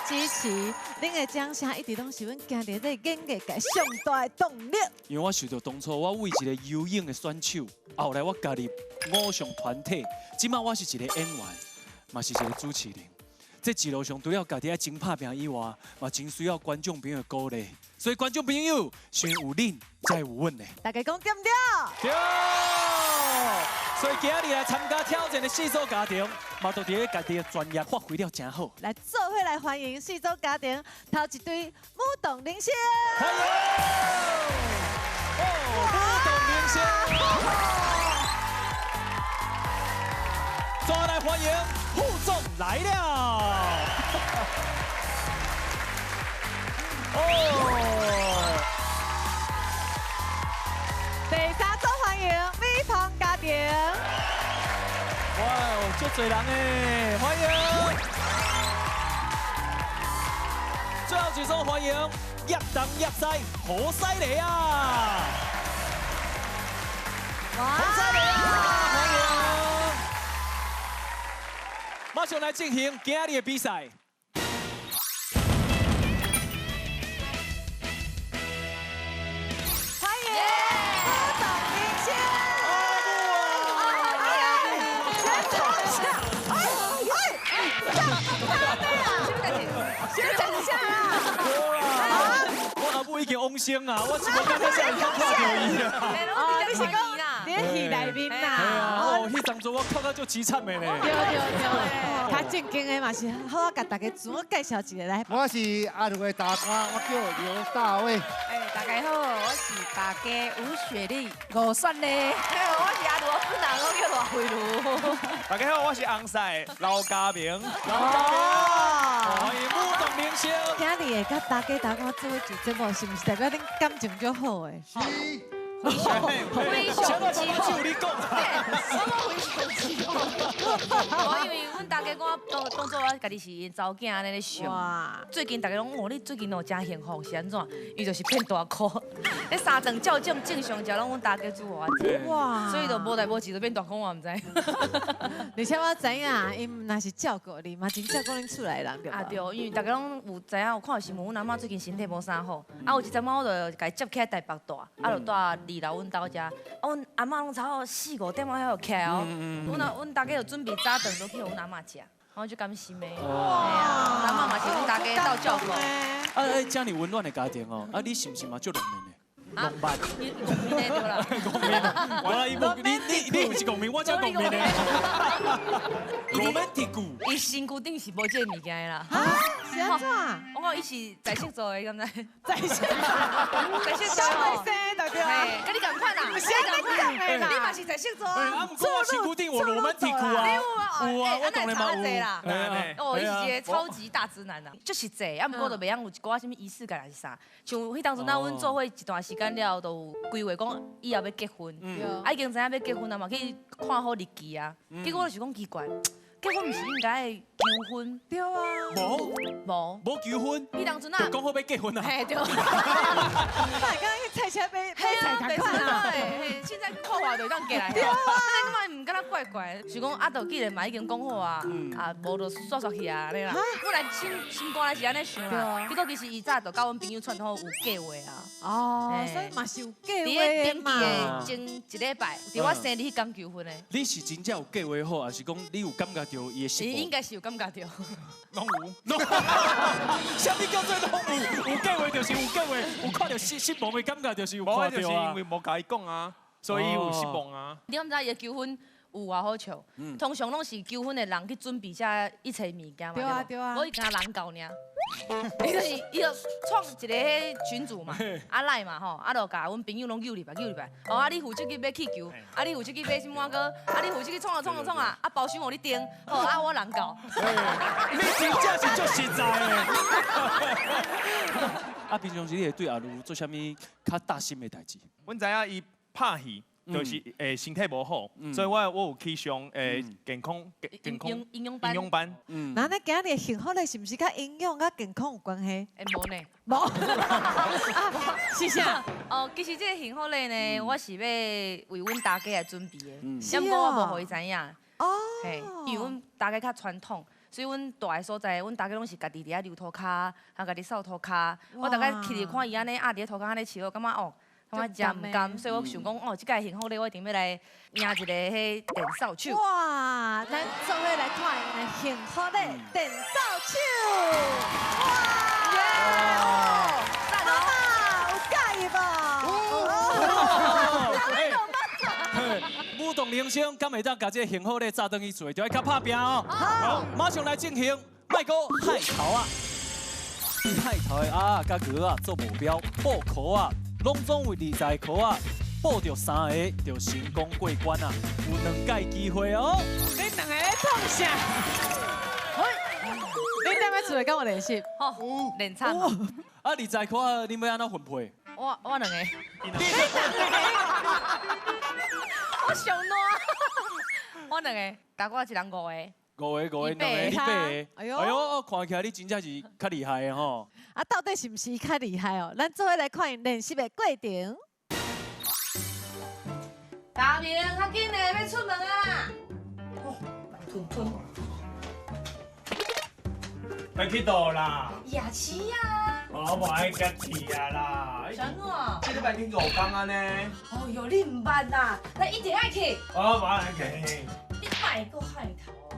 支持，恁的掌聲一直攏是阮行佇這個演藝界上大的動力。因為我想到當初我為一個游泳的選手，後來我加入偶像團體，這擺我是一個演員，嘛是一個主持人。這一路上除了家己愛真拍拚以外，嘛真需要觀眾朋友的鼓勵。所以觀眾朋友，先有恁，才有阮的。大家講對毋對？對。所以今日來參加挑戰的四組家庭，嘛都佇咧家己的專業發揮了誠好。來做伙來歡迎四組家庭，頭一對舞動人生。歡迎！哦，舞動人生。再來歡迎副總來了。哦，第三組歡迎美鳳家庭。哇，足濟人誒，歡迎！最後一組歡迎葉東葉西，好犀利啊！好犀利啊！歡迎！馬上來進行今日的比賽。歡迎舞動人生。先坐下。哎哎，先等一下啦。我阿母已經往生啊，我是無感覺啥會看到伊啊。哦，你是講你喺戲內面啦？哦，彼當初我哭到足淒慘的呢。對對對，較正經的嘛是好，我共大家自我介紹一下來。我是阿如的大哥，我叫劉大衛。哎，大家好，我是大家吳雪莉，吳雪莉。我是阿如的本人，我叫賴慧茹。大家好，我是紅賽劉家明。劉家明，歡迎舞動人生。今日會佮大家大哥做伙做節目，是毋是代表恁感情足好的？是。非常之好。你講，我非常之好。我因為阮大家我當作我家己是𪜶查某囝按呢咧想。最近大家攏講，哦，你最近哦真幸福，是按怎？伊就是變大箍，咧三頓照正正常食，攏阮大家煮予我食。哇！所以就無代無誌就變大箍，我毋知。而且我知影，𪜶若是照顧你，嘛真照顧恁厝內人，對無？啊對，因為大家攏有知影，有看新聞，阮阿嬤最近身體無啥好，啊有一陣我就共伊接起來台北住，啊就住二樓阮兜遮，啊阮阿嬤攏差不多4、5點仔遐就起來哦，阮大家就準備早頓都去予阮阿嬤食，我就甘心的。哇！阿嬤嘛是阮大家鬥照顧。啊哎，這麼溫暖的家庭哦，啊你是毋是嘛足浪漫的？浪漫。你戇面的對啦。戇面，我伊無你有是戇面，我才戇面的。羅曼蒂克。伊身軀頂是無這個物件的啦。啊？是按怎？我講伊是在色做的，敢知？在色。在色做。小妹生的對啊。佮你仝款啦。毋是按呢講的啦。你嘛是在色做啊。啊，毋過我身軀頂有羅曼蒂克啊。有啊，我當然嘛有。哦，伊是一個超級大直男啊，足實際，啊，毋過就袂曉有一寡啥物儀式感還是啥。像彼當陣咱阮做伙一段時間了，就有規劃講以後欲結婚，啊已經知影欲結婚啊嘛，去看好日期啊。結果我就是講奇怪，結婚毋是應該求婚？對啊。無求婚。彼當陣啊，講好欲結婚啊。嘿對。那會敢去菜市買菜仝款啊？現在看法就會當過來。對啊。你感覺毋敢若怪怪？想講啊，就既然嘛已經講好啊，啊無就煞煞去啊，按呢啦。本來心肝內是按呢想啦，結果其實伊早就佮阮朋友串好有計劃啊。哦，所以嘛是有計劃的嘛。佇咧登記的前一禮拜，佇我生日彼天求婚的。你是真正有計劃好，還是講你有感覺到伊的失望？伊應該是有感覺到。攏有。啥物叫做攏有？有計劃就是有計劃，有看到失望的感覺就是有看到啊。就是因為無共伊講啊，所以有失望啊。你敢知伊的求婚有偌好笑？通常攏是求婚的人去準備這一切物件嘛。對啊對啊。我伊敢人到爾。伊就是伊就創一個彼群組嘛，啊來嘛吼，啊就共阮朋友攏揪入來，揪入來。哦啊，你負責去買氣球，啊你負責去買啥物仔糕，啊你負責去創啊創啊創啊，啊包廂予你訂，好啊我人到。你真正是足實在的。啊，平常時你會對阿如做啥物較大心的代誌？阮知影伊拍戲。就是身體無好，所以我有去上健康營養班。營養班。那咱今日的幸福咧，是毋是佮營養佮健康有關係？無呢。無。是啥？哦，其實這個幸福禮呢，我是欲為阮大家來準備的，毋過我無予伊知影。哦。嘿，因為阮大家較傳統。所以阮蹛的所在，阮大家拢是家己伫遐溜涂跤，啊，家己扫涂跤。我逐摆去看伊按呢压伫咧涂跤按呢笑，感觉哦，感觉真毋甘，所以我想讲哦，这届幸福礼我一定欲来赢一个彼电扫帚。哇，咱做伙来看𪜶的幸福礼电扫帚。哇！妈妈有佮意无？舞动人生，敢会当共这个幸福礼炸转去做，就爱较拍拚哦。好，马上来进行，莫阁害头啊！害头的鸭仔佮鹅仔做目标，报壳仔，拢总有20个壳仔，报著3个就成功过关啊！有2届机会哦。你两个咧创啥？你踮咧厝内敢有练习？吼，练惨。啊，20个壳仔，恁欲按怎分配？我2个。你两个。我上烂。我2个，大我一人5个。5个5个，2个你8个。哎呦，看起来你真正是较厉害的吼。啊，到底是毋是较厉害哦？咱做伙来看𪜶练习的过程。大明，较紧嘞，欲出门啊！哦，吞吞。欲去佗啦？夜市啊！我无爱家去啊啦。啥物？这礼拜去5工按呢？哦哟，你毋捌啦？咱一定爱去。我无爱去。你莫阁害头啊！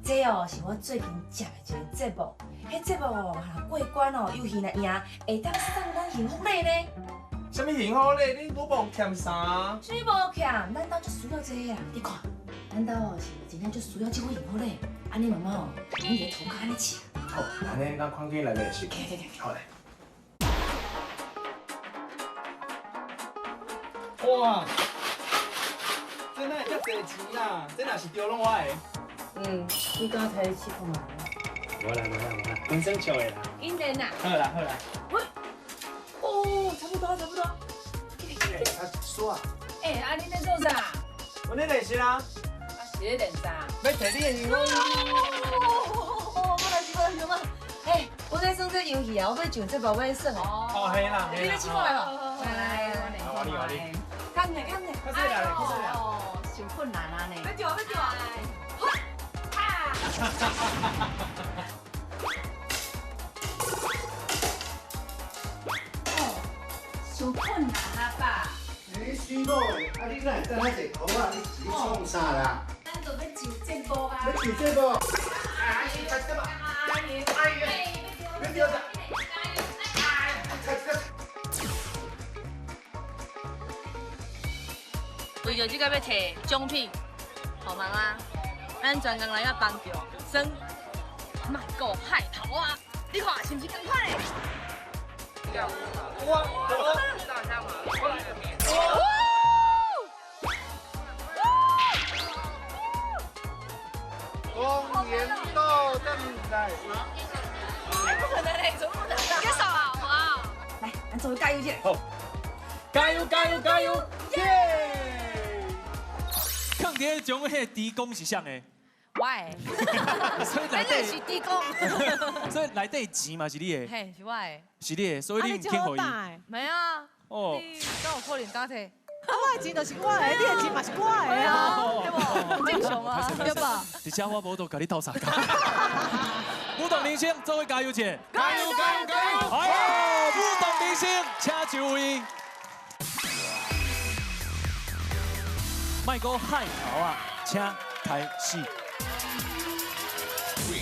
这哦是我最近接的一个节目，彼节目哦，若过关哦，游戏若赢，会当送咱幸福礼呢。啥物幸福礼？你无无欠啥？啥物无欠？咱兜足需要这个啊！你看，咱兜哦是真正足需要这款幸福礼。按呢妈妈哦，你伫涂跤按呢试。好，按呢咱赶紧来练习。好嘞。哇，这哪会遮济钱啊？这若是著拢我的。嗯，你敢提试看觅？无啦无啦无啦，本身笑的啦。紧练啦。好啦好啦。喂，哦，差不多差不多。欸，啊，叔啊。欸，啊，你咧做啥？我咧练习啊。啊，是咧练啥？欲提你的幸福。哦，我来试，我来试嘛。欸，我咧耍这游戏啊，我欲上节目，欲耍。哦，嘿啦。你咧试看觅无？来来来，我你我你。看咧看咧。较细力，较细力。哦，伤困难啊呢。欲跳欲跳。哦，伤困难啊吧？你死某的，啊你哪会等遐济壳仔？你是咧创啥啦？咱就欲上节目啊！欲上节目？哎，你擦什么？哎呀，别丢着！为着这个欲提奖品，予妈妈，咱专工来遐帮助，耍莫阁害头啊！你看是毋是仝款的？公园倒转来。哎，不可能嘞，怎么可能？结束啊，哇！来，咱做伙加油一下。好，加油加油加油！耶！囥伫咧奖迄个猪公是啥的？我的。所以内底是猪公。所以内底钱嘛是你的。嘿，是我的。是你的，所以你毋肯予伊。没啊。哦。你敢有可能敢提？啊，我的钱就是我的，你的钱嘛是我的啊，对无？正常啊，对吧？而且我无都共你斗相共。舞动人生，做伙加油者！加油加油加油！好，舞动人生，请就位。莫阁害头啊，请开始。3, 2, 1。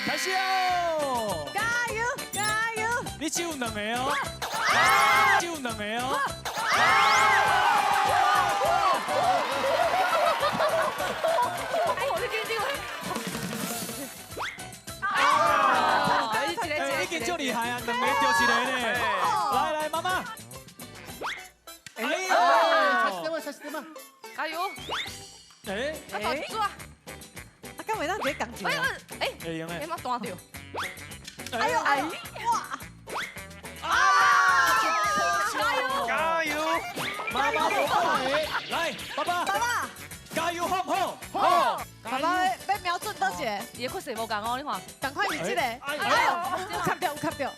开始哦！加油加油！你只有2个哦，只有2个哦。哎，我紧张。哎，已经足厉害啊，2个丢1个呢。来来，妈妈。哎呦！差一点嘛，加油！哎，啊，大猪啊！啊，敢袂当直接共一个？哎，会用的。哎，嘛弹著。哎呦哎！哇！啊！加油！加油！妈妈不放来，爸爸。爸爸。加油，好唔好？好。爸爸欲瞄准佗一个？伊的角色无仝哦，你看。仝款是这个。哎呦，有卡著，有卡著。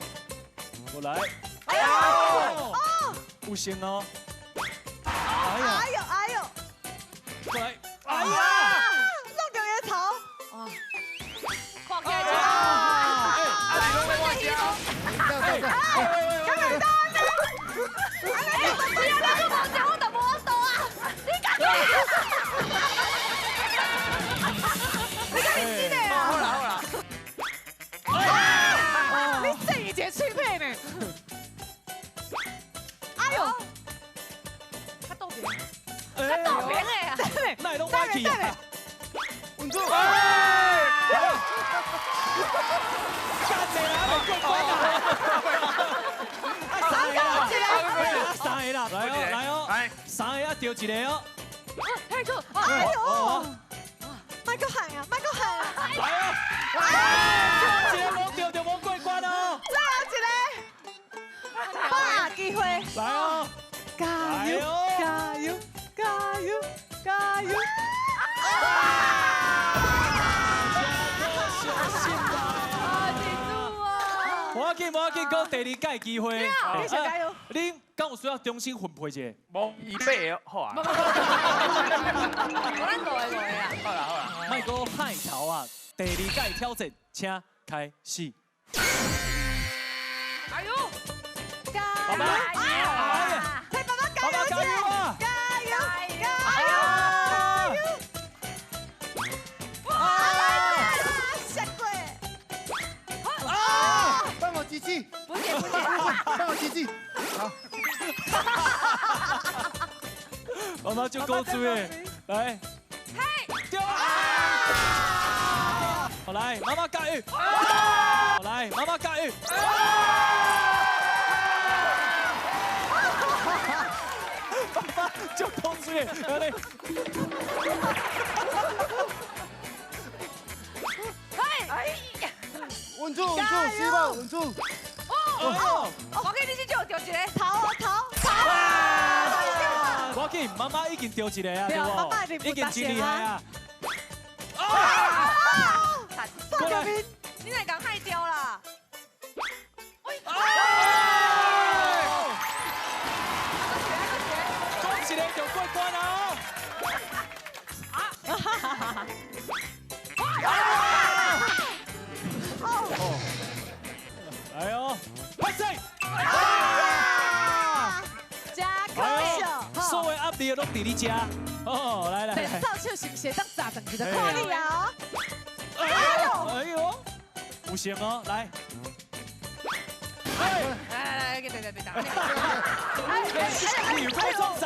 过来。哎呦！哦。有成哦。哎呦哎呦！哎呀！弄掉伊头。看起来就。哎，你拢我食。敢会当呢？你啊，你无食，我就无法度啊！你家己。你家己真的啊？好啦好啦。你这一个喙皮呢？哎呦！较倒边，较倒边的啊！哪会拢歪去啊？稳住！干的啦，还袂过关啊！三个，三个啦，来哦来哦，三个啊，丢一个哦。嘿，就，哎呦！莫阁喊啊，莫阁喊啊！来哦！一个无丢就无过关哦。再来一个，把握机会。来哦！加油！加油！加油！加油！无要紧，无要紧，阁第二届机会。继续加油！你敢有需要重新分配一下？无，伊八个好啊。无，咱五个五个啊。好啦好啦。莫阁害头啊！第二届挑战，请开始。哎呦！加油！替爸爸加油！加油啊！加油！加油！啊！下过。啊！帮我机器。不是不是，帮我机器。好。妈妈就够水的，来。嘿。丢啊！好来，妈妈加油！好来，妈妈加油！爸爸就够水的，来。哎呀！稳住稳住，希望稳住。哦，我给你这就丢一个，头头头。无要紧，妈妈已经丢一个啊，对妈妈无？已经真厉害啊！啊！过来，你哪讲害掉啦？讲一个就过关啊！啊！来哦，拍手！真可惜，所有压力拢伫你遮。哦，来来来。扫帚是毋是会当砸转去就看你啊！哎呦，哎呦，有成哦，来。来来来，别别别打！你有够创啥？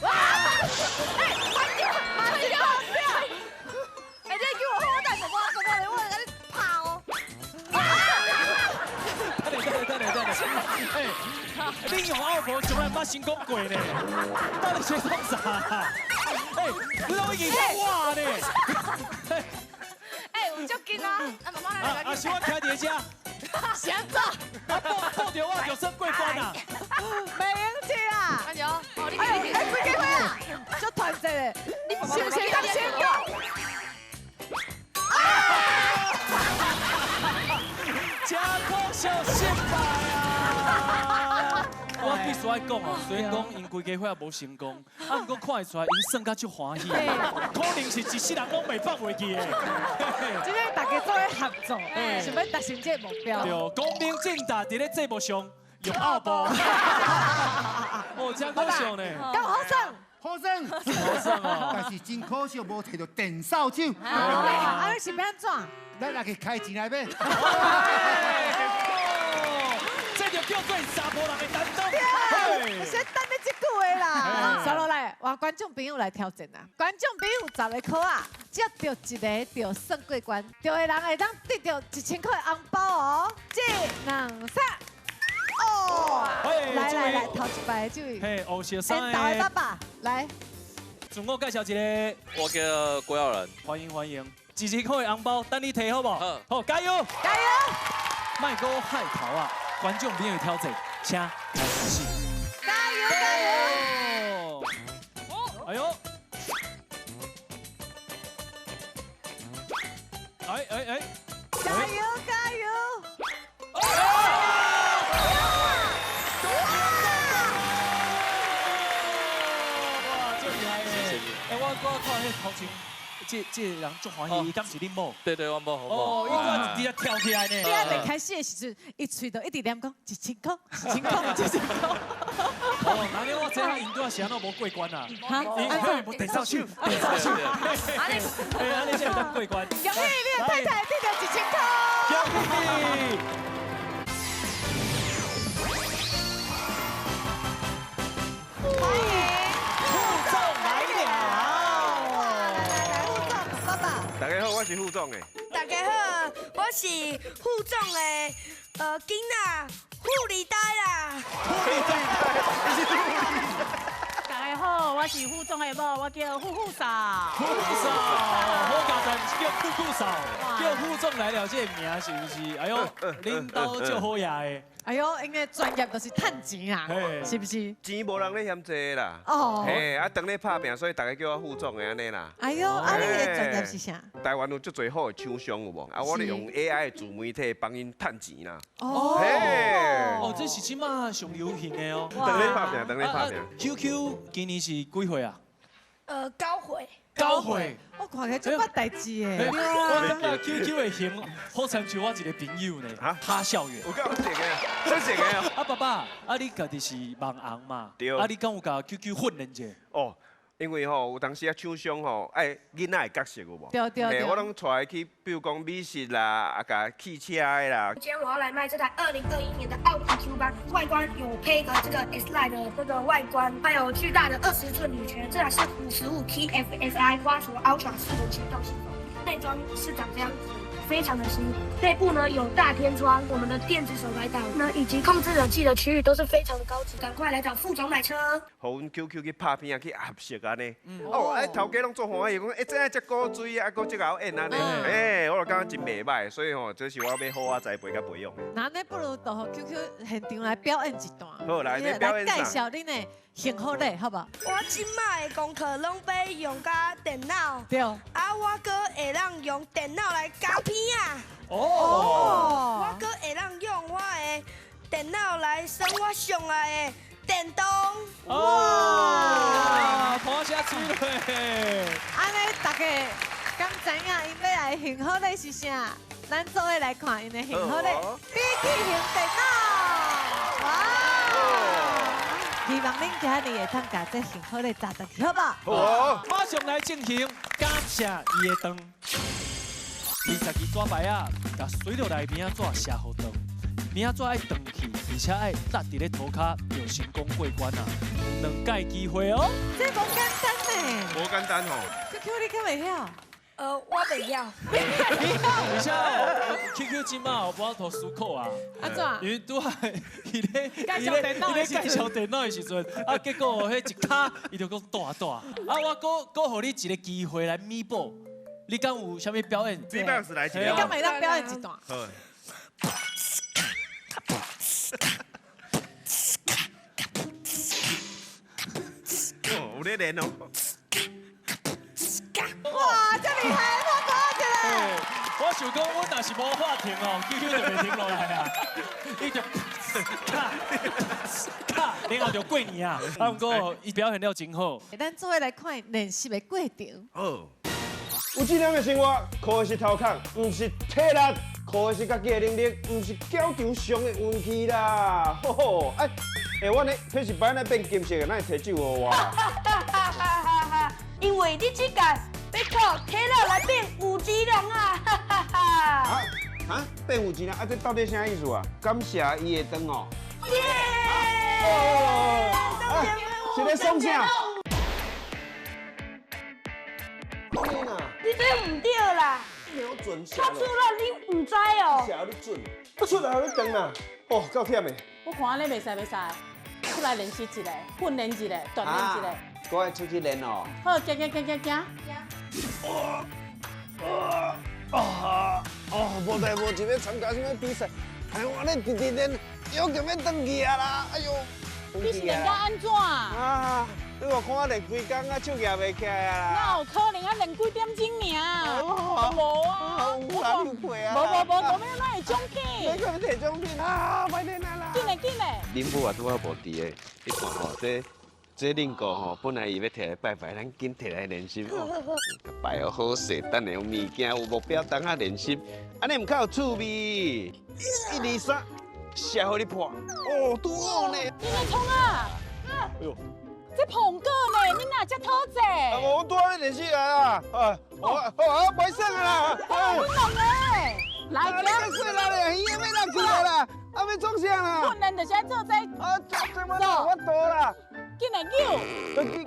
哇！哎，慢点，慢点，哎，你叫我好歹，宝宝，宝宝，我来给你拍哦！等下，等下，等下，等下！哎，你用奥婆从来捌成功过呢？到底是创啥？哎，你拢已经哇呢？哎，有足紧啊！啊，妈妈来来。啊，是我徛伫遮。是按怎？啊，报到我就算过关啦。袂用去啦。阿牛，哦，你哎哎，几岁啊？足团结的，是毋是当成功？真可惜失败啊！我必须爱讲哦，虽然讲𪜶规家伙也无成功，啊，毋过看会出来，𪜶耍甲足欢喜，可能是一世人拢袂放袂记的。这个大家做伙合作，想欲达成这个目标。对，光明正大伫咧节目上用奥步。哦，真可惜呢。敢好耍？好耍，好耍哦。但是真可惜，无提著电扫帚。啊，你是欲按怎？咱来去开钱来买。这就叫做查埔人的担当。对，我先等你这句话啦。刷落来，换观众朋友来挑战啊！观众朋友10个箍仔，只要中一个就算过关，中的人会当得到1000块红包哦。一、两、三，哦！来来来，头一排这位，嘿，黑色衫的爸爸，来，自我介绍一下，我叫郭耀仁，欢迎欢迎，1000块的红包等你提好无？好，加油！加油！莫阁害头啊！观众朋友挑战，请开始。加油加油！哎呦！哎哎哎！加油加油！哇！这彼头前，這個人足歡喜，伊敢是恁某？對對，我某。哦，伊拄直接跳起來呢。你還未開始的時陣，伊喙就一直念講1000塊，1000塊，1000塊。哦，那你我知影𪜶拄仔是按怎無過關啊？哈？伊無電掃手，電掃手。安呢，按呢才會當過關。恭喜你的太太得著1000塊。恭喜！歡迎副總來了。哇，來來來，副總爸爸。大家好，我是副總的。大家好，我是副總的囡仔護理呆啦。護理呆，你是護理。大家好，我是副總的某，我叫富富嫂。富富嫂，好簡單，叫富富嫂，叫副總來了，這個名是不是？哎呦，恁兜足好野的。哎呦，因為專業就是趁錢啊，是不是？錢無人咧嫌濟啦。哦。嘿，啊，當咧拍拚，所以大家叫我副總的按呢啦。哎呦，啊，你的專業是啥？台灣有足濟好的廠商有無？啊，我咧用 AI 的自媒體幫𪜶趁錢啦。哦。哦，這是這馬上流行的哦。當咧拍拚，當咧拍拚。QQ 今年是幾歲啊？9歲。9歲。我看起來足捌代誌的。我感覺 QQ 的型好親像我一個朋友呢。哈校園。有夠正的，真正的。啊爸爸，啊你家己是網紅嘛？對。啊你敢有共 QQ 訓練者？哦，因為吼有當時啊廠商吼愛囡仔的角色有無？對對對。我攏帶伊去，比如講美食啦，啊共汽車的啦。今天我要來賣這台2021年的奧迪 Q8，外觀有配合這個 S Line 的這個外觀，還有巨大的20寸鋁圈，這台是55 TFSI 花束 Ultra 4輪驅動系統，內裝是長這樣子，非常的新。內部呢有大天窗，我們的電子手排檔呢以及控制冷氣的區域都是非常的高級。趕快來找副總買車。予阮 QQ 去拍片啊，去合適按呢。哦，哎頭家攏足歡喜，講哎這這古錐啊，閣這𠢕演按呢。哎，我就感覺真袂䆀，所以吼，這是我欲好好栽培佮培養的。那呢，不如就予 QQ 現場來表演一段。好，來，你表演來介紹恁的幸福禮，好無？我這擺的功課攏欲用佮電腦。對。啊，我閣會當用電腦來剪片啊。哦。我閣會當用我的電腦來耍我上愛的電動。哇！拍聲水咧。按呢，大家敢知影𪜶欲來幸福禮是啥？咱做伙來看𪜶的幸福禮，筆記型電腦。哇！希望恁今日會當共這幸福禮砸轉去，好無？好。馬上來進行感謝伊的燈。22支紙牌仔，共隨落來餅仔紙寫予長，餅仔紙愛長去，而且愛紮佇咧塗跤，就成功過關啊！有2擺機會哦。這無簡單呢。無簡單吼。QQ 你敢會曉？我袂曉。而且 QQ 這馬有無法度思考啊。按怎？因為拄仔伊咧伊咧介紹電腦的時陣，啊結果彼一跤，伊就講大大。啊，我閣予你一個機會來彌補。你敢有啥物表演？你敢是來一個？你敢會當表演一段？好。哦，有咧練哦。哇，這厲害！我講一下。我想講，阮若是無法停哦，QQ 就袂停落來啊。伊就卡卡，然後就過年啊。啊，毋過伊表現了真好。咱做伙來看練習的過程。好。有質量的生活，靠的是頭殼，毋是體力；靠的是家己的能力，毋是繳球上的運氣啦。吼吼，哎，欸，我呢，彼是摆来變金色的，哪會提酒予我？因為你這屆欲靠體力來變有錢人啊！哈哈哈！啊，變有錢人啊？這到底啥意思啊？感謝伊的燈哦。耶！哦，是咧創啥？你這毋對啦！較出力你毋知哦。寫你準，出來予你長啦，哦，夠忝的。我看按呢袂使袂使，出來練習一下，訓練一下，鍛鍊一下。閣愛出去練哦。好，行行行行行。啊哦，無代無誌欲參加啥物比賽，哎，我咧直直練，腰就欲斷去啊啦！哎喲，你是練甲按怎？啊！你無看我練規工啊，手舉袂起來啊啦！哪有可能啊？練幾點鐘爾？無啊！有啊，有配啊！無無無，到尾哪會獎品？你閣欲提獎品啊！歹練啊啦！緊嘞緊嘞！恁母啊拄仔無佇的，你看吼，這这恁哥吼，本来伊欲提来拜拜，咱紧提来练习哦。拜予好势，等下有物件有目标，当下练习，按呢毋较有趣味。一、二、三，写予你破。哦，拄好呢。你来创啊！哎呦，这碰过呢，你哪遮讨债？啊，我拄仔咧练习来啊！啊，我我袂耍啊啦！你弄的，来，你较细力咧，耳仔欲落去啊啦！啊，欲创啥啦？训练就是爱做这。啊，做这我啦，我倒啦。紧来扭。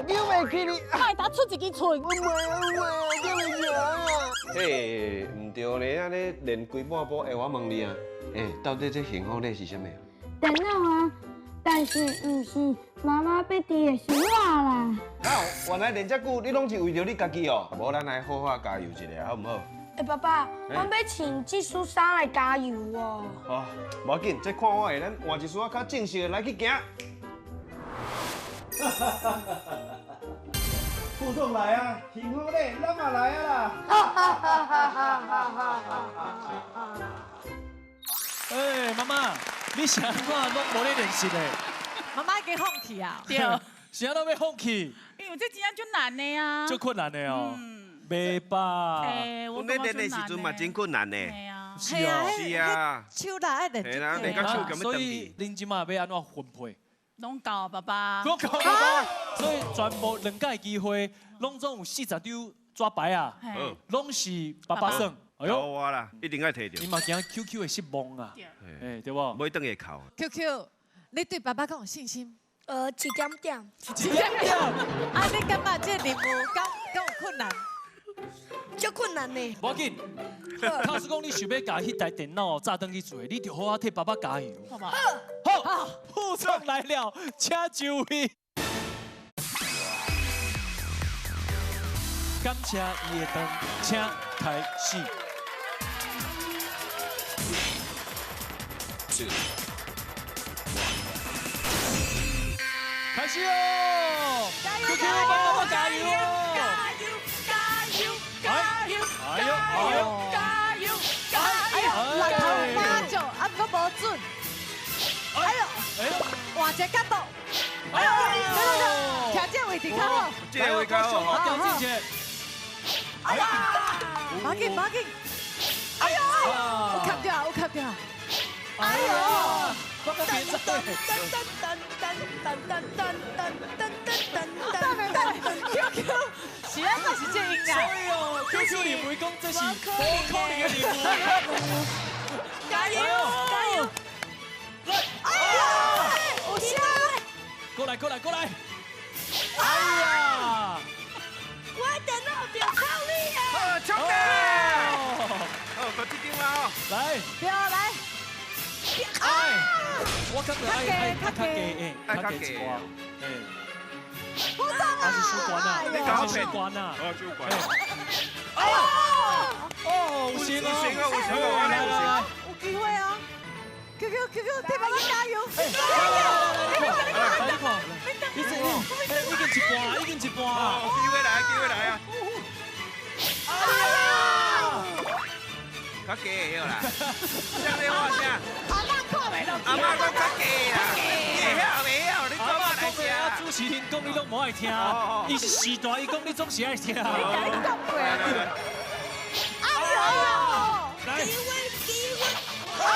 扭袂起你。莫打出一支喙。我袂，我袂，扭袂起来啊。嘿，毋对呢，按呢练规半晡，欸，我问你啊，欸，到底这幸福礼是啥物？电脑啊，但是毋是妈妈欲挃的是我啦。啊，原来练遮久，你拢是为著你家己哦。无，咱来好好加油一下，好毋好？欸，爸爸，我欲请技术商来加油哦。哦，无要紧，这看我的，咱换一束仔较正式的来去行。副总来啊，幸福咧，咱嘛来啊啦！哎，妈妈，你是按怎拢无咧练习的？妈妈已经放弃啊。对。是按怎欲放弃？因为这真正足难的啊。足困难的哦。袂吧？欸，阮咧练的时阵嘛真困难呢。是啊，是啊。手力爱练。嘿啦，练到手敢欲所以恁这马欲按怎分配？拢够爸爸。拢够爸爸。所以全部两届机会，拢总有40张纸牌啊，拢是爸爸算。哎呦，我啦，一定爱提著。伊嘛惊 QQ 会失望啊。哎，对无？袂转会哭。 QQ，你对爸爸敢有信心？一点点。一点点。啊，你感觉这任务敢有困难？足困难呢。无要紧，假使讲你想欲共彼台电脑炸转去做，你就好好替爸爸加油。好吧。好，副总来了，请就位。感谢伊的灯，请开始。 2, 1。开始哦！QQ 帮爸爸加油哦！加油！加油！加油！哎呦！哎呦！加油！加油！六头八脚，啊，毋过无准。哎呦！哎呦！换一个角度。哎呦！对对对，徛这个位置较好。这个位较好。调整一下。哎呀！马紧马紧。哎呦！有卡掉，有卡掉。哎呦！我个别走。噔噔噔噔噔噔噔噔噔噔噔噔噔 QQ 是啊，那是这音乐。所以哦，QQ 认为讲这是无可能的任务。加油！加油！来！哎呀！有声！过来过来过来！哎呀！我电脑就靠你啊！好，冲啊！好，到这张啦哦。来。不要来。哎，我感觉爱爱较低，哎，较低一寡，哎。还是输关啊？还是输关啊？哦，输关。哦，有型哦，有型哦，有型哦，有型。有机会哦。QQ QQ，替爸爸加油！加油！你看，你看，你看，你这已经一半，已经一半。机会来，机会来啊！哎呀！较低的啦，啥咧话啥？阿嬷看袂落。阿嬷讲较低啦，你会晓袂晓？你怎么来听？主持人讲你拢无爱听，伊是时代，伊讲你总是爱听。你共伊讲过啊？哎呦！来，机会，机会！啊！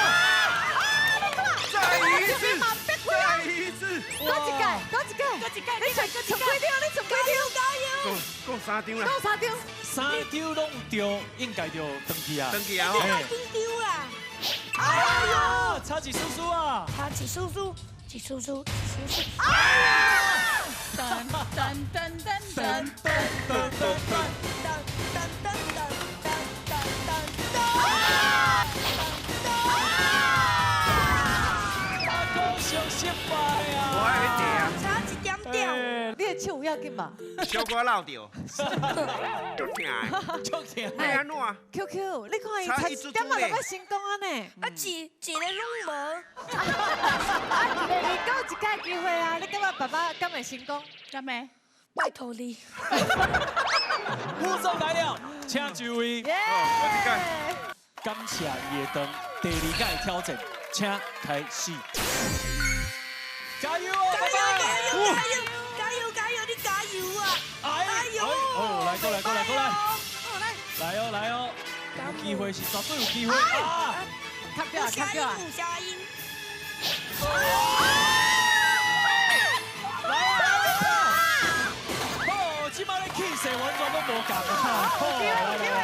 你看，再一次，再一次，搁一届，搁一届，搁一届，你从几张？你从几张？加油！讲三张啦，讲三张，三张拢有中，应该就转去啊，转去啊！你太紧张啦！哎呀，差一丝丝啊！差一丝丝，一丝丝，一丝丝。啊！噔噔噔噔噔噔噔噔噔噔噔噔噔噔噔。阿公上失败啊！我爱彼啊！差一点点。你的手有要紧嘛？小可落著，足疼的，足疼。欲按怎？QQ，你看伊差一点仔就欲成功啊呢？啊，一一个拢无。啊，一个你阁有一届机会啊！你感觉爸爸敢会成功？敢会？拜托你。副总来了，请就位。感谢伊的灯，第二届挑战，请开始。加油哦，加油！加油！加油！哦，来过来过来过来，来哦来哦，有机会是绝对有机会啊！卡掉啊卡掉啊！五加音。来啊来啊！哦，这摆咧气势完全拢无仝啊！有机会有机会，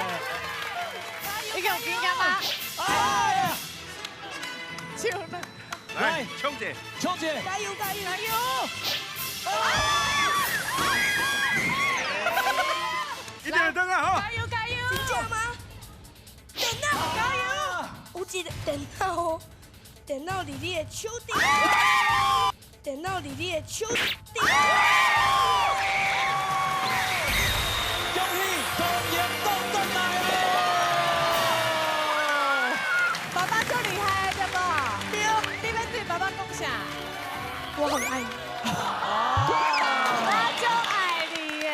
已经有经验吗？哎呀，手呢？来，冲者，冲者，加油加油加油！一定会转啊吼！加油加油！真正吗？电脑加油！有一个电脑哦，电脑伫你的手顶，电脑伫你的手顶。恭喜恭迎倒转来哦！爸爸足厉害对无？对，你欲对爸爸讲啥？我很爱你。我足爱你耶，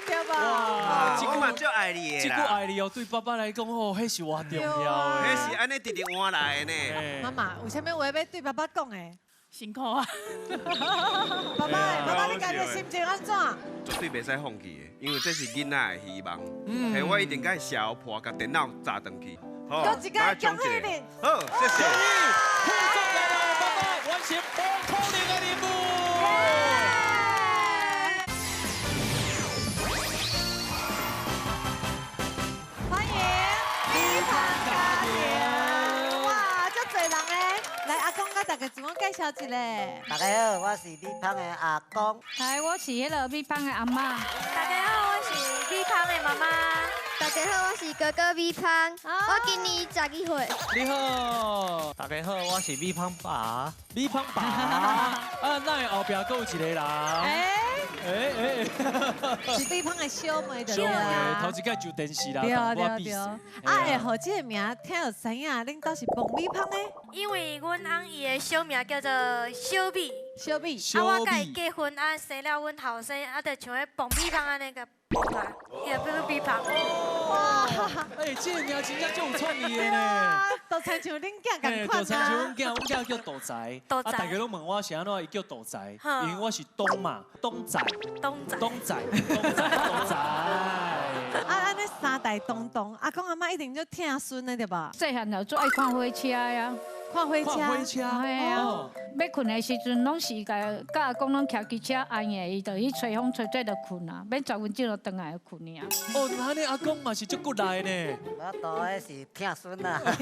对无？哇，我嘛足爱你的这句啦。爱你哦，对爸爸来讲哦，彼是偌重要的。彼是按呢直直换来的呢。妈妈，有啥物话欲对爸爸讲的？辛苦啊！爸爸，爸爸，你家己的心情按怎？绝对袂使放弃的，因为这是囡仔的希望。嘿，我一定共伊写破，共电脑砸转去。好，阁一个恭喜你。好，谢谢。贺总来了，爸爸完成无可能的任务。欢迎米芳家庭。哇，遮济人的，来阿公佮大家自我介绍一下。大家好，我是米芳的阿公。来，我是彼个米芳的阿嬷。大家好，我是米芳的妈妈。大家好，我是哥哥米芳，我今年12岁。你好，大家好，我是米芳爸。米芳爸，啊，咱的后壁阁有一个人。哎哎，是米芳的小妹对小妹，啦。头一摆上电视啦，对我对对。啊，会予这个名听就知影，恁兜是爆米芳的。因为阮翁伊的小名叫做小米。小米。啊，我佮伊结婚啊，生了阮后生，啊，就像彼爆米芳按呢共爆来，伊就变做米芳。哇！哎，这个名真正足有创意的呢。都亲像恁囝仝款就亲像阮囝，阮囝叫杜财，啊，大家拢问我是按怎，伊叫杜财，因为我是东嘛，东仔，东仔，东仔，东仔，东仔。啊，按呢三代同堂，阿公阿嬤一定足疼孙的对无？细汉就足爱看火车呀。看火车，看火车，嘿啊！欲睏的时阵，拢是共佮阿公拢骑机车按的，伊就去吹风吹吹就睏啊，免载阮就转来睏尔。哦，那你阿公嘛是足骨力呢。我当的是疼孙啊，阿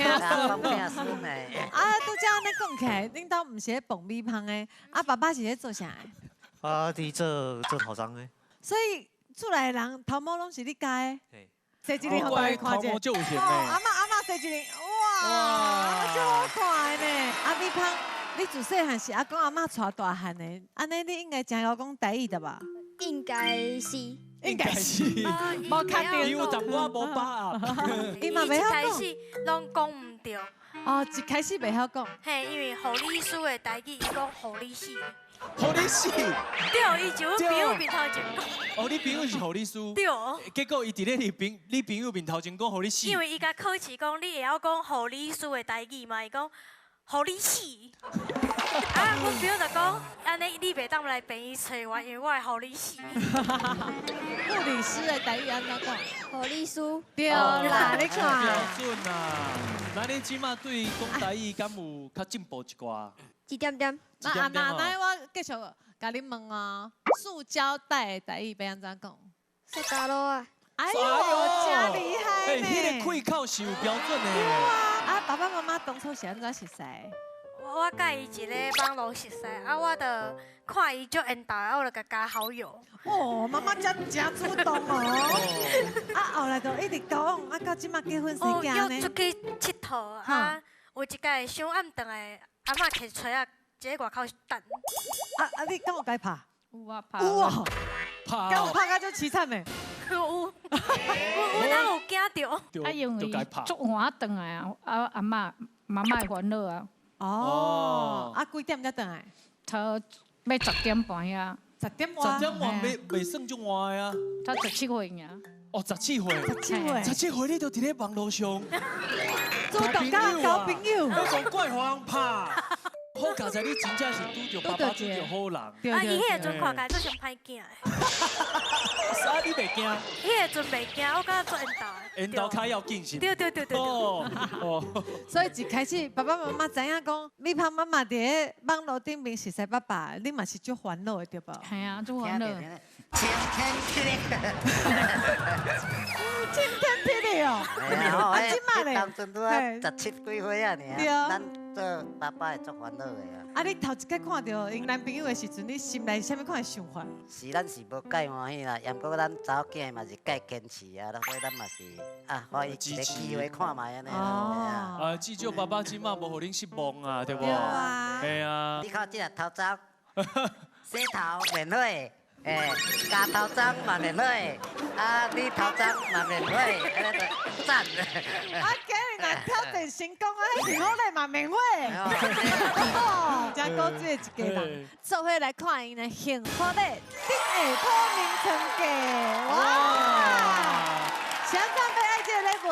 公疼孙的。啊，拄才按呢讲起来，恁兜毋是咧爆米芳的，啊，爸爸是咧做啥的？我伫做做头鬃的。所以厝内人头毛拢是你剪的。洗一个，予大家看一下。头毛足有型的。阿嬤阿嬤洗一个，哇，足好看的呢。啊，米芳，你自细汉是阿公阿嬤带大汉的，按呢你应该真晓讲台语对吧？应该是。应该是。无确定。伊有淡薄仔无把握。伊嘛袂晓讲。一开始拢讲毋对。哦，一开始袂晓讲。嘿，因为护理师的台语，伊讲护理师。护理师。对，伊就阮朋友面头前讲。哦，你朋友是护理师。对。结果伊伫咧你朋友面头前讲护理师。因为伊共考试讲，你会晓讲护理师的台语吗？伊讲护理师。啊，阮朋友就讲，按呢你袂当来病院揣我，因为我会护理师。护理师的台语按怎讲？护理师。对啦，你看。标准啊！那你这马对讲台语敢有较进步一寡？一点点。那阿妈，那我继续共你问哦，塑胶袋的台语欲按怎讲？塑胶袋啊！哎呦，真厉害呢！欸，彼个开口是有标准的。啊，爸爸妈妈当初是按怎熟似？我佮伊一个网路熟似，啊，我就看伊足缘投，啊，我就共加好友。哦，妈妈真真主动哦。啊，后来就一直交往，啊，到这马结婚生囝呢。约出去𨑨迌啊，有一摆伤暗转来，阿嬷提锤仔，伫外口等。啊啊！你敢有共伊拍？有啊，拍。有哦，拍。敢有拍甲足凄惨的？有，阮哪有惊著？啊，因为足晚转来啊，啊阿嬷妈妈会烦恼啊。哦，啊几点才转来？差欲10点半遐。10点外。10点外袂算足晚的啊。才17岁尔。哦，17岁。17岁。17岁你就伫咧网路上主动佮交朋友。你讲怪予人拍。好佳哉，你真正是拄著爸爸，拄著好人。啊，伊彼个阵看起来做上歹惊的。啥？你袂惊？彼个阵袂惊，我感觉做缘投的。缘投较要紧是？对对对对。哦哦。所以一开始爸爸妈妈知影讲，美芳妈妈伫咧网路顶面熟似爸爸，你嘛是足烦恼的对无？系啊，足烦恼。晴天霹雳。晴天霹雳哦！啊，这摆咧，当阵拄啊17几岁啊，尔，咱做爸爸会足烦恼的啊。啊，你头一摆看著𪜶男朋友的时阵，你心内是啥物款的想法？是咱是无介欢喜啦，毋过咱查某囝嘛是介坚持啊，所以咱嘛是啊，予伊一个机会看觅按呢。哦。啊，至少爸爸这摆无予恁失望啊，对无？对啊。系啊。你看这个头鬃，洗头免费。哎，加头鬃嘛免费，啊，你头鬃嘛免费，按呢就赞。啊，今日若挑战成功啊，幸福礼嘛免费。哦，真古锥的一家人，做伙来看𪜶的幸福礼顶下晡眠床架，哇！啥人欲爱这个礼物？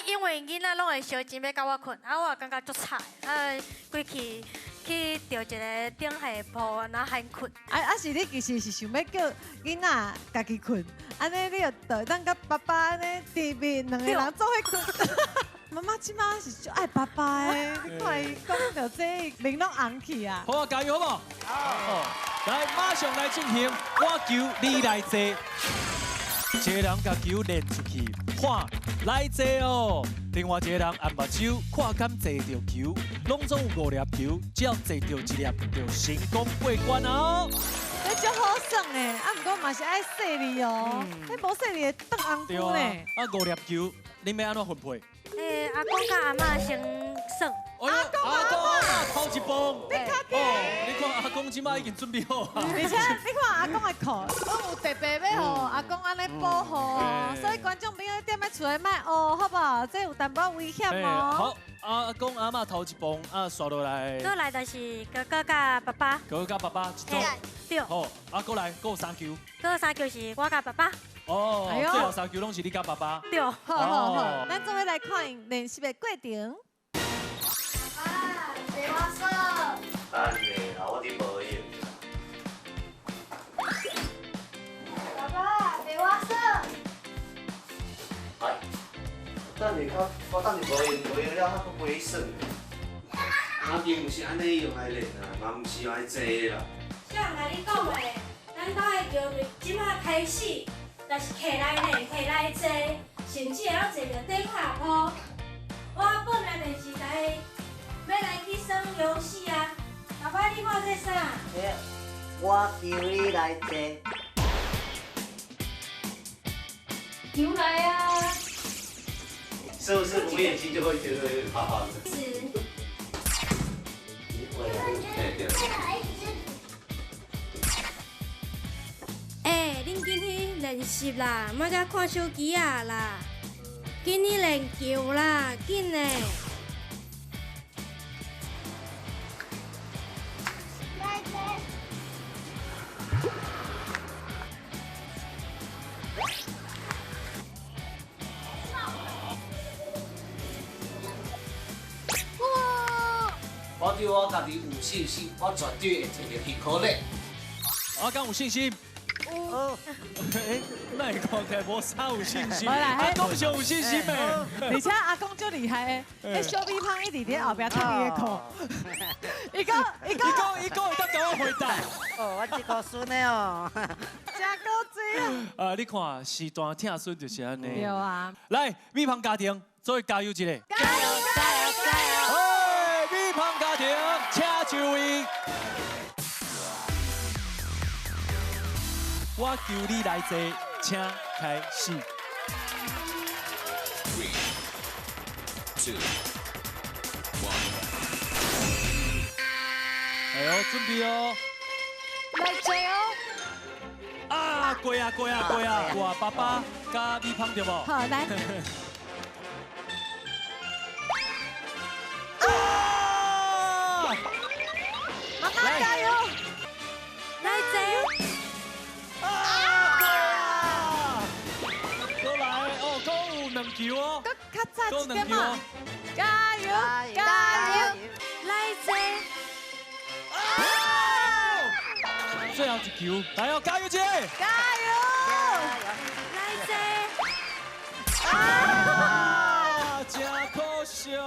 因为囡仔拢会烧钱欲佮我睏，啊，我也感觉足惨，啊，规气。去著一个顶下铺，然后闲睏。啊，是你其实是想欲叫囡仔家己睏，按呢你就会当佮爸爸按呢甜蜜两个人做伙睏。妈妈这摆是足爱爸爸的，你看伊讲著这面拢红去啊！好啊，加油好无？好，来，马上来进行，我球你来坐，一个人共球练出去，看来坐哦。另外一个人按目睭，看敢坐著球，拢总有5粒球，只要坐著1粒就成功过关啊！这足好耍的，啊，毋过嘛是爱细腻哦，你无细腻会断红龟呢。啊，5粒球，恁欲按怎分配？阿公佮阿嬤先耍。阿公阿嬤头一步。你较紧。你看阿公这摆已经准备好啊。而且你看阿公的裤，拢有特别欲予阿公按呢保护哦，所以观众朋友踮咧厝内莫学，好无？这有淡薄危险哦。好，阿公阿嬤头一步，啊，煞落来。过来就是哥哥佮爸爸。哥哥佮爸爸一组。对。好，啊，过来，阁有3球。阁有3球是我佮爸爸。哦，最后3球拢是你佮爸爸。对。好好好，咱做伙来看练习的过程。啊，坐我耍。等下啦，我伫无闲。爸爸，坐我耍。哎，等下较，我等下无闲，无闲了，较阁陪你耍。阿并毋是按呢用来练啊，嘛毋是用来坐的啦。谁人共你讲的？咱兜的球队这摆开始，若是起来练，起来坐，甚至会晓坐著顶下铺。我本来电视台欲来去耍游戏啊，爸爸你看这啥？我求你来坐。球来啊！是不是不练习就会觉得有点怕怕的？是。欸，恁紧去练习啦，莫阁看手机啊啦！紧去练球啦，紧的！我对我家己有信心，我绝对会摕著幸福礼。我敢有信心？有。哎，那会看起来无啥有信心。阿公上有信心的。而且阿公足厉害的，彼小米芳一直伫后壁踢伊的裤。伊讲，伊讲，伊讲会当共我回答。哦，我这个孙的哦。真古锥啊！啊，你看，时段疼孙就是按呢。对啊。来，美芳家庭，做伙加油一下。加油加油加油！哎，美芳家庭，请就位。我求你来坐，请开始。 3, 2, 1。哎呦，准备哦！来坐哦！啊，过啊过啊过啊！哇，爸爸佮美芳对无？好，来。啊！妈妈加油！来坐。啊！过来哦，阁有2球哦。阁较早一点啊！加油加油！来坐。最後一球，來哦，加油姐！加油！來坐。啊，真可惜。加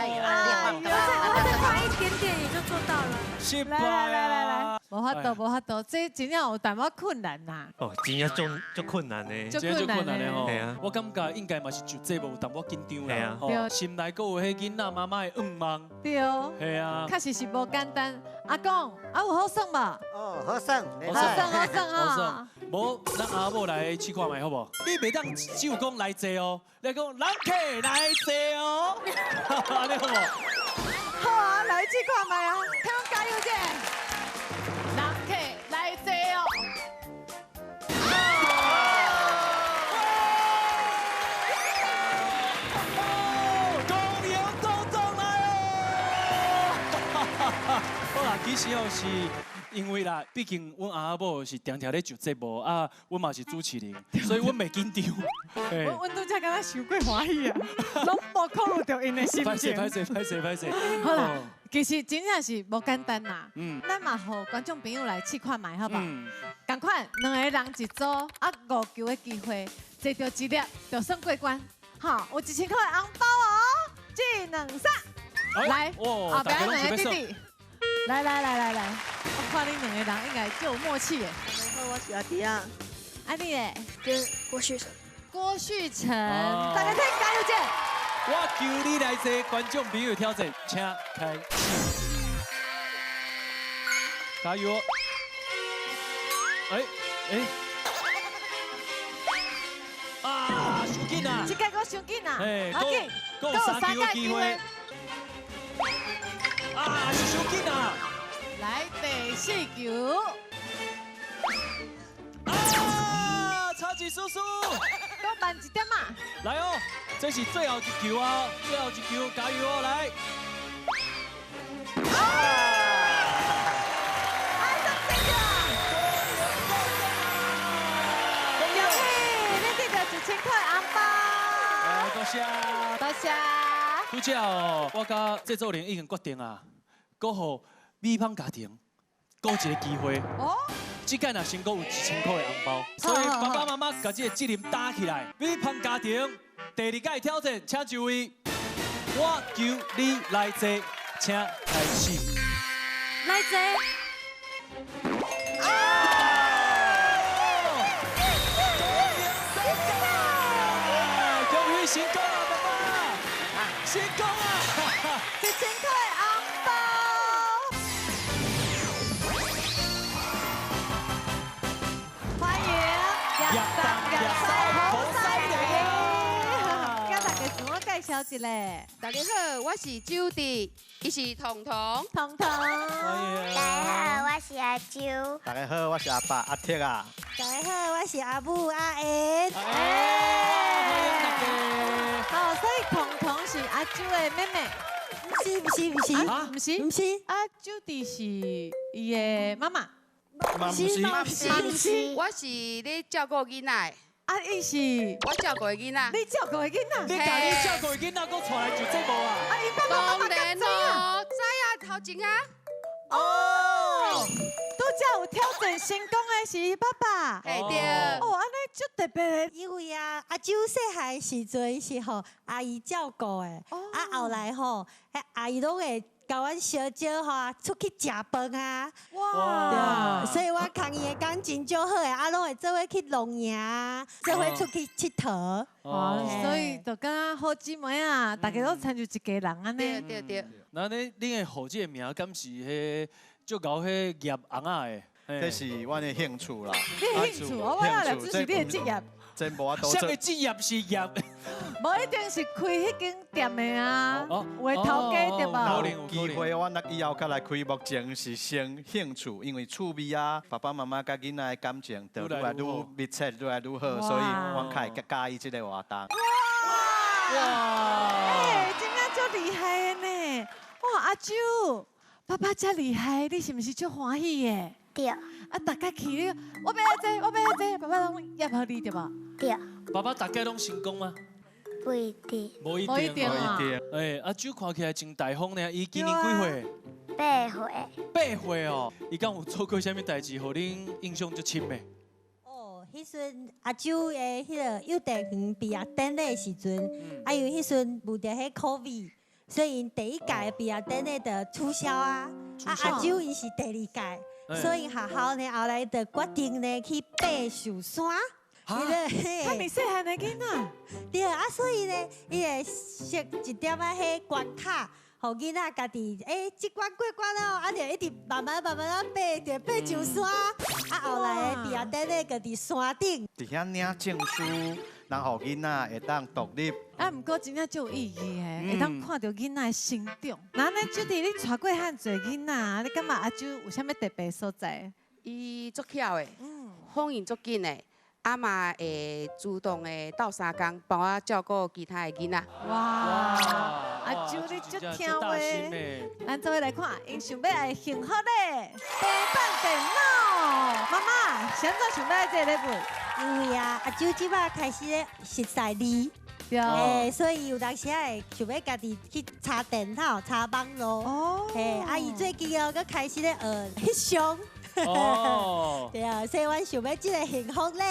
油！哎呦，我再快一點點也就做到了。失敗。來來來來，無法度無法度，這真正有淡薄困難呐。哦，真正足困難的，真正足困難的吼。係啊，我感覺應該嘛是上節目有淡薄緊張啦，對。心內閣有彼囡仔媽媽的願望。對。係啊。確實是無簡單。阿公，啊有好耍無？哦，好耍，好耍，好耍啊！無，咱阿某來試看覓好無？你袂當只有講來坐哦，你講人客來坐哦，按呢好無？好啊，來試看覓啊，聽講加油者，人客來坐哦。公羊都中來哦！好啦，其實哦是。因為啦，畢竟阮阿某是定定咧上節目，啊，阮嘛是主持人，所以阮袂緊張。阮拄才敢若傷過歡喜啊，攏無考慮著𪜶的心情。歹勢歹勢歹勢歹勢。好啦，其實真正是無簡單啦。咱嘛予觀眾朋友來試看覓，好無？仝款兩個人一組，啊五球的機會，坐著一粒就算過關。好，有1000塊的紅包哦，一兩三，來，後壁兩個弟弟。來來來來來，我看恁兩個人應該足有默契的。我是阿弟啊，啊你咧？郭旭成。郭旭成，大家聽加油者。我求你來坐，觀眾朋友挑戰，請開始。加油！哎哎，啊，傷緊啊！這屆閣傷緊啊！哎，閣有三球機會。啊，是傷緊啊！來第四球。啊，差一絲絲。閣慢一點啊！來哦，這是最後一球啊，最後一球，加油哦，來！啊！恭喜你得到1000塊紅包。來，多謝。多謝。拄才哦，我佮制作人已經決定啊，閣予美芳家庭閣一個機會。哦。這屆若成功有1000塊的紅包，所以爸爸媽媽共這個責任擔起來。美芳家庭第二屆挑戰，請就位。我求你來坐，請開始。來坐。恭喜成功啊，爸爸！成功啊！ 1000塊紅包。歡迎葉東葉西好犀利！甲大家自我介紹一下。大家好，我是周弟，伊是彤彤。彤彤。大家好，我是阿周。大家好，我是阿爸阿鐵啊。大家好，我是阿母阿燕。歡迎大家。好，所以彤彤是阿周的妹妹。不是不是不是，不是不是，阿周弟是伊的媽媽。不是不是，我是咧照顧囡仔的。啊，伊是我照顧的囡仔。你照顧的囡仔？你共你照顧的囡仔，閣帶來上節目啊？啊，伊爸爸媽媽敢知哦，知啊，頭前啊。哦，拄才有挑戰成功的是伊爸爸。嘿對。哦，按呢足特別的。因為啊，阿周細漢的時陣是予阿姨照顧的，啊後來吼，阿姨攏會共阮相招吼出去食飯啊。哇！對，所以我共伊的感情足好的，啊攏會做伙去露營啊，做伙出去𨑨迌。哦，所以就敢若好姊妹啊，大家攏親像一家人按呢。對對對。那你恁的號這個名，敢是彼足𠢕彼葉尪仔的？這是阮的興趣啦。你的興趣，我原來只是你的職業。真無法度。啥物職業是業？無一定是開彼間店的啊，有的頭家對無？有機會，我若以後較來開目前是先興趣，因為趣味啊，爸爸媽媽佮囡仔的感情就愈來愈密切，愈來愈好，所以我較會佮意這個活動。哇！欸，真正足厲害的呢！哇，阿周，爸爸遮厲害，你是毋是足歡喜的？對。啊，大家去你，我欲愛坐，我欲愛坐，爸爸攏挹予你對無？對。爸爸逐擺攏成功嗎？不一定。無一定，無一定。欸，阿周看起來真大方呢，伊今年幾歲？ 8 8岁。8岁哦，伊敢有做过啥物代志，予恁印象足深的？哦，彼阵阿周的彼个幼稚园毕业典礼的时阵，啊，因为彼阵遇著彼 COVID，所以𪜶第一届毕业典礼就取消啊。啊，阿周伊是第二届，所以学校呢后来就决定呢去爬寿山。哈，遮细汉的囡仔，对啊，所以呢，伊会设一点仔彼关卡，予囡仔家己，这关过关了，啊，就一直慢慢慢慢仔爬，就爬上山。啊，后来毕业典礼就伫山顶。伫遐领证书，然后囡仔会当独立。啊，毋过真正足有意义的，会当看著囡仔的成长。那按呢，朱棣，你带过遐济囡仔，你感觉阿周有啥物特别所在？伊足巧的，反应足紧的。啊嘛会主动的斗相共，帮我照顾其他的囡仔。哇！阿周你足听话，咱做伙来看，𪜶想欲爱幸福的平板电脑。妈妈，是按怎想欲爱这个礼物？因为啊，阿周这摆开始咧熟似字，对，所以有当时会想欲家己去查电脑、查网路。哦。嘿，啊，伊最近哦，阁开始咧学翕相。哦，对啊，所以阮想欲这个幸福礼。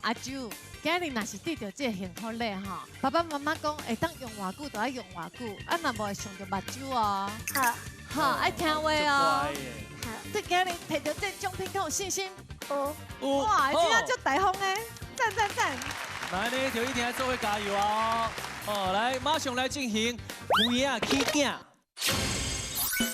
阿周，今日若是得著这个幸福礼吼，爸爸妈妈讲会当用偌久就爱用偌久，啊若无会伤著目睭哦。好，好，爱听话哦。好。对，今日提著这个奖品，敢有信心？有。哇，真正足大方的，赞赞赞！来呢，就一定爱做伙加油哦！哦，来，马上来进行铺仔起鼎。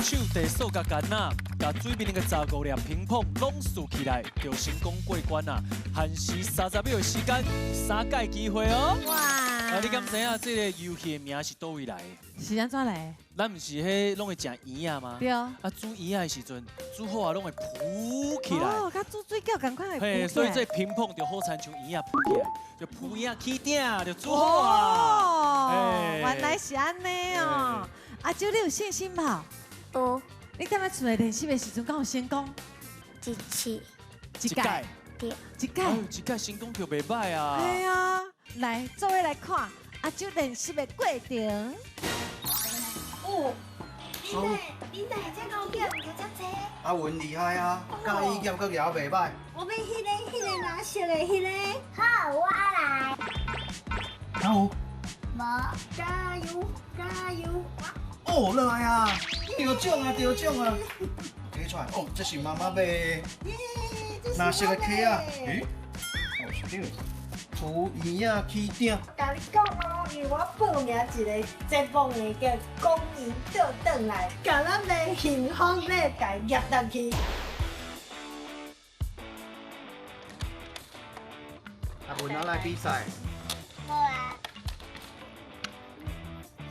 手提塑胶杆仔，共水面的15粒乒乓拢竖起来，就成功过关啊！限时30秒的时间，3届机会哦。哇！啊，你敢知影这个游戏的名是佗位来的？是按怎来的？咱毋是彼拢会食圆仔吗？对啊。啊，煮圆仔的时阵，煮好啊，拢会浮起来。哦，佮煮水饺仝款会浮起来。嘿，所以这乒乓就好亲像圆仔浮起来，就浮圆仔起鼎就煮好啊。哦，原来是按呢哦。阿周，你有信心无？有。你踮咧厝内练习的时阵，敢有成功？一次。一届。对。一届。一届成功就袂歹啊。对啊，来，做伙来看阿周练习的过程。哦，你哪会这高兴？有遮济？阿文厉害啊，佮伊剑阁举袂歹。我欲彼个蓝色的彼个。好，我来。敢有？无。加油，加油！哦，落来啊！得奖啊，得奖啊！提出来，哦，这是妈妈买的。蓝色的壳仔？咦？哦，是对。浮圆仔起鼎。共你讲哦，因为我报名一个节目呢，叫《公赢倒转来》，共咱的幸福礼共夹入去。阿文啊，来比赛。无啊。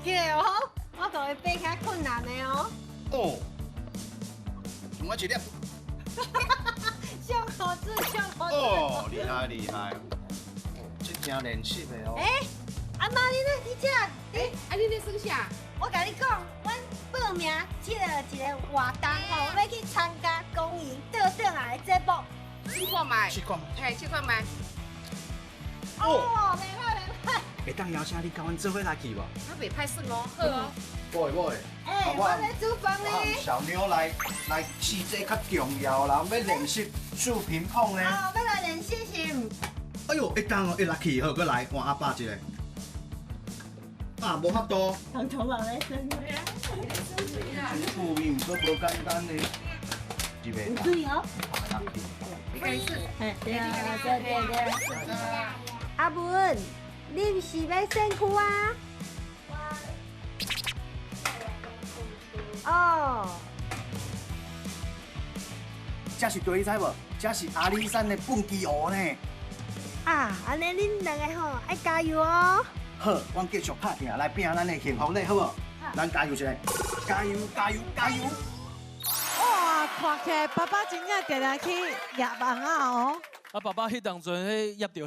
记得哦，我共伊爬较困难的哦。哦，剩我一粒。上好子，上好子。哦，厉害厉害。这真练习的哦。欸，阿妈，你咧？你这？欸，啊，你咧耍啥？我共你讲，阮报名这个一个活动吼，欲去参加公赢倒转来的节目。试看觅。试看。嘿，试看觅。哦，袂歹袂歹。会当邀请你佮阮做伙来去无？啊，袂歹耍哦，好哦。无会无会。欸，我咧煮饭呢。小妞来来试这较重要啦，欲练习煮乒乓呢。哦，欲来练习是毋？哎呦，会当哦，会落去好，阁来换阿爸一个。啊，无法度。头头毛咧耍。真趣味，毋过无简单呢。有水哦。对对对对。阿文，你毋是欲身躯啊？哦。这是对，你知无？这是阿里山的畚箕湖呢。啊，按呢恁两个吼爱加油哦！好，阮继续拍拼来拼咱的幸福礼，好无？咱加油一下，加油加油加油！哇，看起来爸爸真正定定去攑网仔哦。啊，爸爸彼当阵彼挹著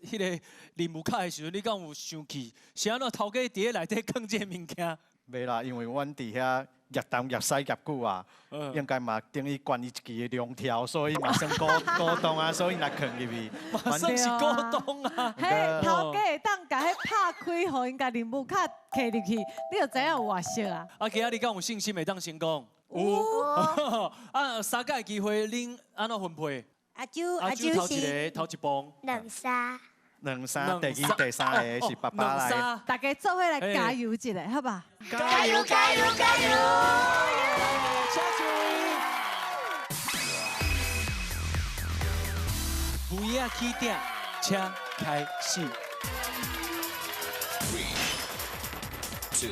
彼个任务卡的时阵，你敢有生气？是按怎头家伫咧内底囥这个物件？袂啦，因为阮伫遐攑东攑西攑久啊，应该嘛等于悬伊一支的龙条，所以嘛算股股东啊，所以来囥入去。嘛算是股东啊。彼头家会当共彼拍开，予𪜶共任务卡摕入去，你就知影有偌熟啊。啊，今仔你敢有信心会当成功？有。啊，三屆機會，恁按怎分配？阿周，阿周頭一个，頭一棒。兩三。兩三，第二、第三个是爸爸來。大家做伙來加油一下，好吧？加油！加油！加油！請注意。不要起点，请开始。 Three, two,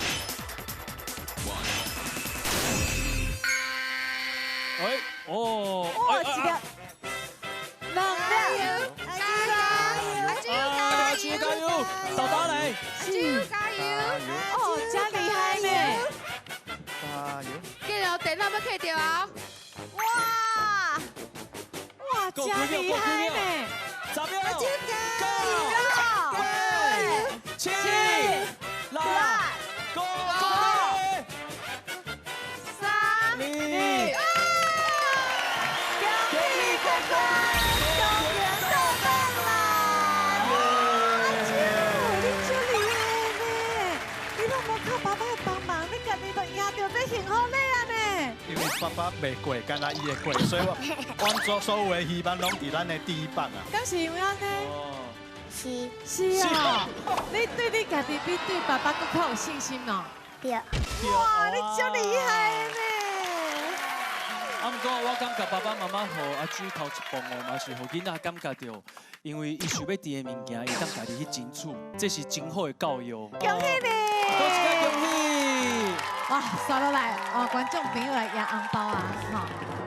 one. 哎，哦，哇，一粒，兩粒，阿周加油，豆豆來，阿周加油，哦，真厲害呢，加油，紧哦，電腦欲揢著啊！哇，哇，真厲害呢，十秒，阿周加油，八、七、六、五、三、二。因為爸爸袂過，敢若伊會過，所以我阮所有的希望攏佇咱的第一棒啊。敢是因為按呢？是。是啊，你對你家己比對爸爸閣較有信心哦。對。哇，你足厲害呢！啊，毋過我感覺爸爸媽媽予阿周頭一棒哦，嘛是予囡仔感覺著，因為伊想欲挃的物件，伊當家己去爭取，這是真好的教育。恭喜你！恭喜恭喜！哇，刷落來哦，觀眾朋友來贏紅包啊！吼，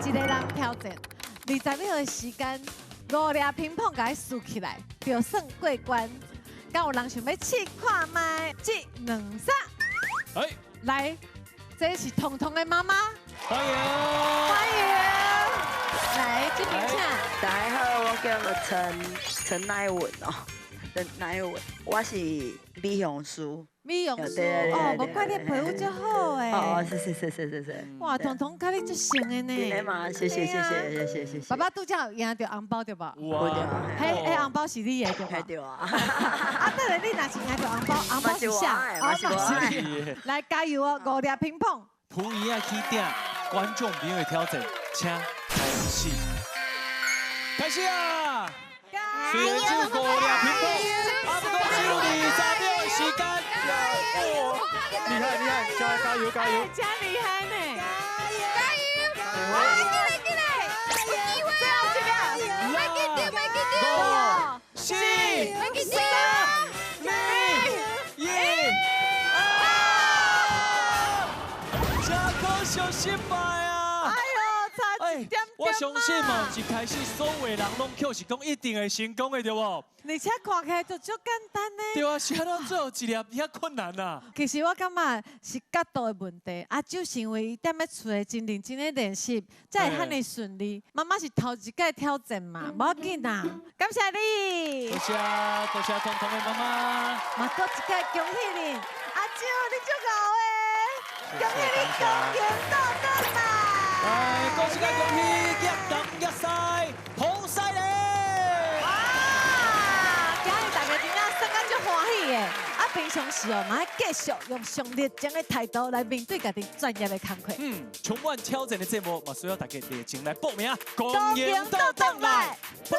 一個人挑戰20秒的時間，5粒乒乓共伊輸起來，就算過關。敢有人想欲試看覓？一、兩、三，哎，來，這是彤彤的媽媽，歡迎，歡迎，來這邊請。大家好，我叫陳乃文哦，陳乃文，我是美容師。美容師哦，無怪你皮膚這好誒。哦，是是是是是是。哇，彤彤佮你足像的呢。真的嗎？謝謝謝謝謝謝謝謝。爸爸拄才有贏著紅包對無？有啊。彼彼紅包是你的對無？對啊。啊，等下你若是贏著紅包，紅包是啥？嘛是我的。來加油哦，5粒乒乓。蒲姨仔起鼎，觀眾朋友的挑戰，請開始。開始啊！雖然只有5粒乒乓，啊，不過只有20秒的時間。厲害厲害，加油加油！真厲害呢！加油！加油！進來進來，有機會哦！別緊張，別緊張。 5、4、別緊張。 3、2、1，真可惜失敗啊！哎呦，差一點點。我相信嘛，一開始所有的人攏扣是講一定會成功的，對無？而且看起來就足簡單呢。對啊，是按怎最後一粒遐困難啊？其實我感覺是角度的問題，阿周是因為伊踮咧厝內真認真咧練習，才會遐爾順利。媽媽是頭一擺挑戰嘛，無要緊啦，感謝你。多謝多謝彤彤的媽媽。嘛，閣一擺恭喜你，阿周你足𠢕的，恭喜你光榮倒轉來。來，恭喜恭喜葉東葉西，好犀利！哇！今日大家真正算啊足歡喜的，啊平常時哦，嘛愛繼續用上熱情的態度來面對家己專業的工課。嗯，充滿挑戰的節目，嘛需要大家熱情來報名。光榮倒轉來，來！